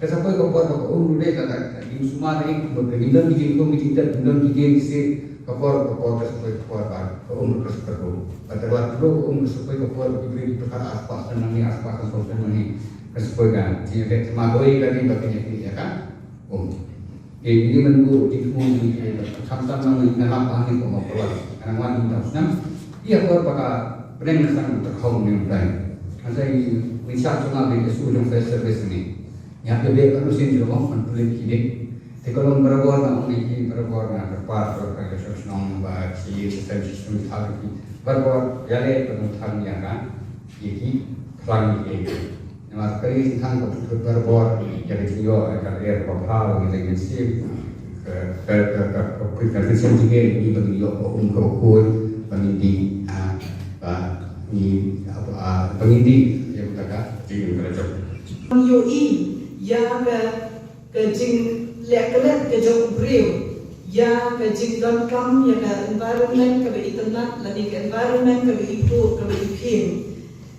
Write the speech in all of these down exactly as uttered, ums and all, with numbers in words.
Ka sa poi ka por ba ka um ruh dei ka, ka, ka, ïa sumar ïa ka, ka, ngim don ki jingkhum ki jingtep, ngim don ki dieng ki siej, ka por, ka por ka sa poi ka por ba ka um ruh ka sa poi ka um. Ba ka la pynlong ka um ka sa poi ka por ba ki briew ki pyrkhat ar spah snem nangne, ar spah snem sawphew snem nangne. Ka sa poi ka jingïaleh, ma kawei ka dei ba ka ïa ka um. Te ngi myn buh jingthmu jong ngi, khamtam nang ngi nang hap hangne kum u pynlong. Ka nang wan ngi tang snem. Ïa por ba ka pdeng ka sang ka khong ngi u dai. Ka sa ngi shah jong nga ngi ka su jong fire service ngi. Ïa ka bek ka nusin jong nga man pulin ki ding. Te ka long barabor na ong ki barabor na ka par ka ka ka shnong ba ki system system ki thang ki. Barabor ïa le ka nang thang ïa ka. Ïa ki phlang ïa ki. Namar ka ri thang ka put barabor ïa ka jingïoh ïa ka er ba phla ïa ka jingïasiem. Ka ka ka ka ka put ka jingïasiem jingeh ni ba ngi ïoh ba um ka ba khuid ba ngi dih, ah, ba ngi, ah, ba ngi dih ïa ka ka jingim ka la jong. Ïohi ïa ka ka jingleh klet ka jong u briew ïa ka jingdonkam ïa ka environment kaba itynnat lane ka environment kaba iphuh kaba iphieng.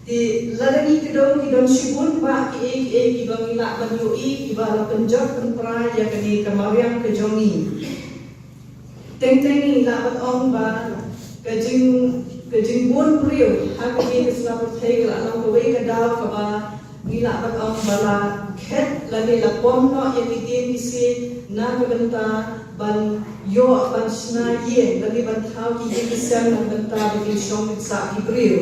Te lada ngi kdew ki don shibun bah kiei kiei kiba ngi lah ban ïohi kiba la pynjot pynpra ïa kane ka mariang ka jong ngi. Teng teng ngi lah ban ong ba ka jing, ka jingbun briew ha kane ka sla pyrthei ka la long kawei ka daw kaba ngi lah ban ong ba la khet lane la pom noh ïa ki dieng ki siej na ka bynta ban ïoh ban shna ïing lane ban thaw ki ïing ki sem na ka bynta ba kin shong kin sah ki briew.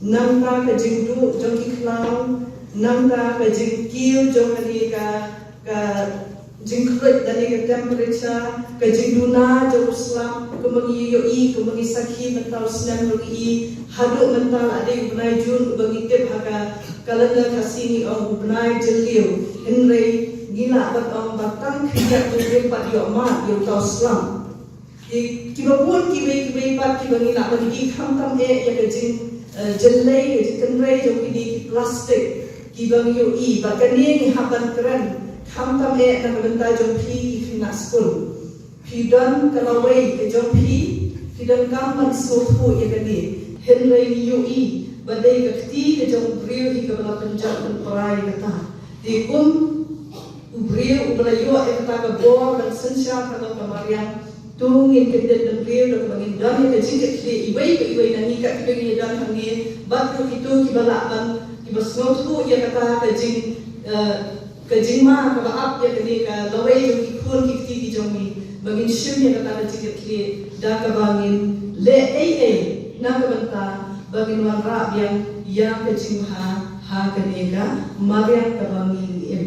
Nangta ka jingduh jong ki khlaw, nangta ka jingkiew jong kane ka ka jingkhluit lane ka temperature, ka jingduna jong u slap, kumba ngi ïohi, kumba ngi sakhi mynta u snem ruh ngi i, haduh mynta la dei u bnai Jun uba ngi tip ha ka calendar Khasi ngi ong u bnai jylliew, hynrei ngi lah ban ong ba tang khyndiat jylliew pat ïoh mad ïa uta u slap. Ki, kiba bun kiwei kiwei pat kiba ngi lah ban ïohi khamtam eh ïa ka jing, eh, jyllei ka jingkynrei jong kine ki plastik kiba ngi ïohi ba kane ngi hap ban kren khamtam eh na ka bynta jong phi ki khynnah skul. Phi don ka lawei ka jong phi, phi donkam ban sngewthuh ïa kane. Hynrei ngi ïohi ba dei ka kti ka jong u briew hi kaba la pynjot pynpra ïa kata. Te kum u briew uba la ïoh ïa kata ka bor ban synshar ka long ka mariang. To ngin kyndit bynriew da kaba ngin don ïa ka jingkitkhlieh iwei pa iwei na ngi kat kiba ngi don hangne bad ruh kito kiba lah ban kiba sngewthuh ïa kata ka jing, eh, ka jingma kaba ap ïa kane ka lawei jong ki khun ki kti ki jong ngi ba ngin shim ïa kata ka jingkitkhlieh da kaba ngin leh ei ei na ka bynta ba ngin wanrah biang ïa ka jingbha ha kane ka mariang kaba ngi im.